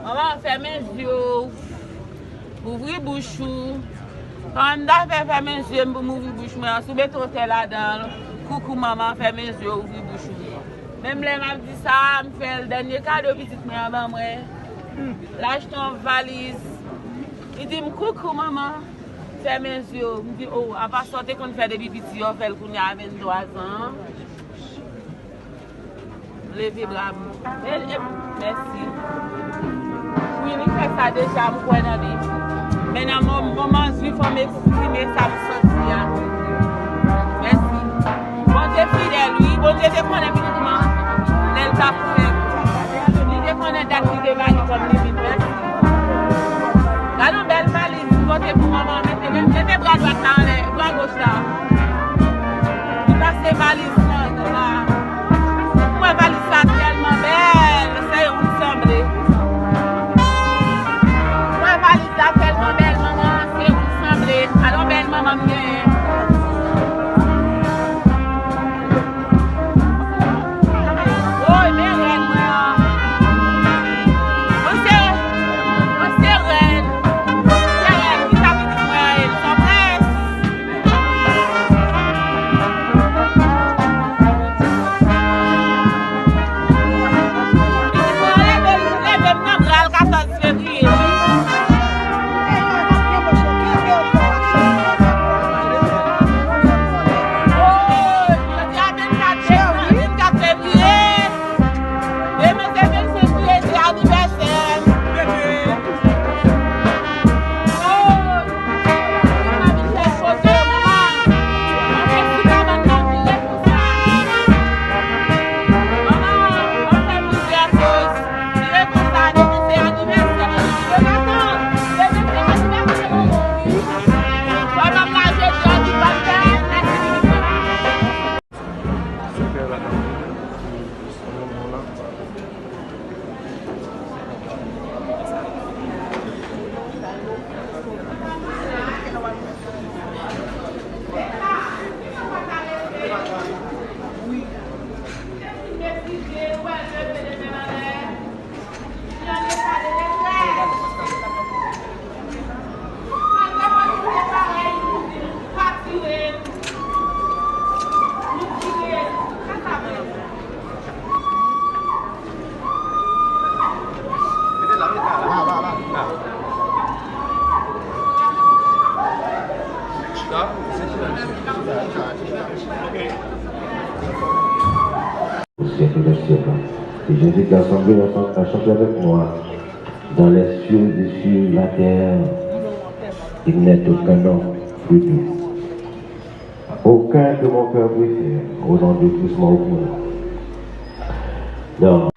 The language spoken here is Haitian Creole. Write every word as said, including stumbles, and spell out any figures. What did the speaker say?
Manman, fèmen zye w. Ouvri bouch ou. Kòman m ta fè fèmen zye m pou m ouvri bouch mwen an? Si w mete yon tè ladan l, koukou manman, fèmen zye w, ouvri bouch ou. Menm lè m ap di sa, m fè l dènye kado pitit mwen an ban mwen. L achte yon valiz. Li di m, "Koukou manman, fèmen zye w." M di, "O, apa sa w te konn fè depi piti, w fè l kounye a venntwa zan an?" Leve bra m. E, e, mèsi. Wi, li fè sa deja, m kwè nan li. Men nan mo-, moman zwi fò m eksprime sa m santi a. Mèsi. Bondye fidèl, wi. Bondye te konnen pitit mwen lè l t ap fèt. Li te konnen dat li te ba li kòm limit. Mèsi. Gade yon bèl valiz li pote pou manman. Mete, mete bra dwat la anlè, bra goch la. Li pase valiz lan la. Mwen valiz sa tèlman bèl, se ou l sanble. Mwen valiz la tèlman bèl, manman, se ou l sanble. Alò bèl manman m genyen. Woy, men rèn mwen an. Mwen se, mwen se rèn. Se rèn ki sa pitit mwen an ye, l sanble. Pitit mwen an leve, leve m nan bra l katòz fevriye, wi. Au siècle des siècles. Et j'invite l'assemblée d'entendre la chanter avec moi. Dans les cieux et sur la terre, il n'est aucun nom plus doux. Aucun que mon cœur préfère, au nom de Christ mort pour nous. Donc,